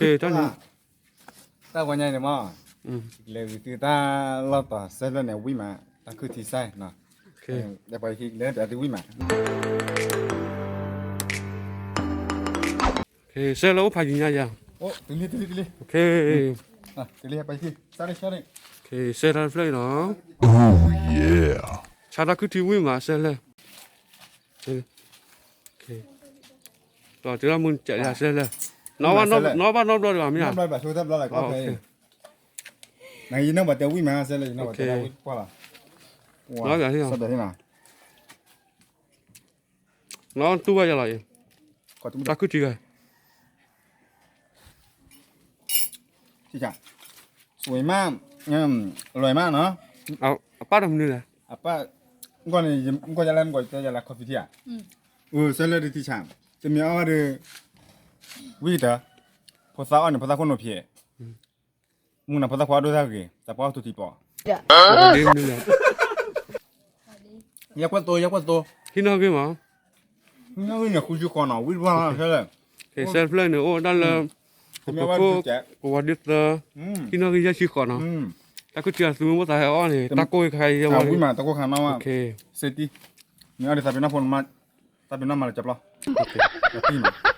ကဲ တၢ်န့ၣ် တၢ်ဝဲညါန့ၣ်မး, လဲၤဂုာ်သုတၢ်လီၢ်တီၤစဲလၢာ်န့ၣ် ဝံၣ်မး တၢ်ခုထံစဲနီၤ, လဲၤပှၤဟံးလဲၤပှၤသုဝံၣ်မး, စဲလၢာ်အိၣ်ဖးယံၤညါယၤ, စဲလၢာ်, ဆါတၢ်ခုထံဝံၣ်မးစဲလၢာ်, ဒီးတုၤလၢမုၢ်ကဲးယၤစဲလၢာ်, နီၣ်ဘၣ်နီတဘျီဒံးဘၣ်မ့ၢ်ဧါ, နယနၢ်ဘၣ်တဲဝံၣ်မးစဲလၢာ်, ယနၢ်ဘၣ်တဲဝံၣ်ပှၢ်လီၤ, နီၣ်တူၢ်ဘၣ်ယၤလီၤအံၤ, တၢ်ခုထံဂၤ စူၤမး, လွဲမးနီၤ, အပၢ်တမနုၤလဲၣ်, အပၢ်, မ့ၢ်ကီၢ်ယၤလၢမ့ၢ်ကီၢ်ယၤလၢ coffee ထံဧါ, အၢ စဲလၢာ်ဒ်ထံဆး, တမ့ၢ်အီၣ်ဘၣ်ဒီး, ဝံၣ်ကတၢၢ်, ဖိသၣ်အီၣ်န့ၣ် ဖိသၣ်ခိၣ်နူာ်ဖျဲး, မုၢ်နၤဖိသၣ်ခွါဒိၣ်တၢ်ဂ့ၤ တၢ်ပှၢ်အီၣ်ထူထံပီၤ, ယကွၢ်သိ ယကွၢ်သိ, ဟံးနီၣ်ဂံၢ်န့ၣ် ဃုဆံဃိးနီၤ ဝံၣ်တဘျီလီၤ, စဲလၢာ်န့ၣ် အိၣ်ဒၣ်လၢ ပဖိ ပဝၤဒ့သၢ, ဟံးနီၣ်ဂံၢ်ယဲၢ်ဆံဃိးနီၤ, တၢ်ခုထံအသုးမုၢ်သးဟဲအီၣ်န့ၣ် တၢ်ကိၢ်ခါယဲၢ်ဝဲ, မ့ၢ်အီၣ်ဒီးသးပ့ၤနီၣ်ဖိ, သးပ့ၤနီၣ်မၤလၢကၠီပျီ, တံၢ်မး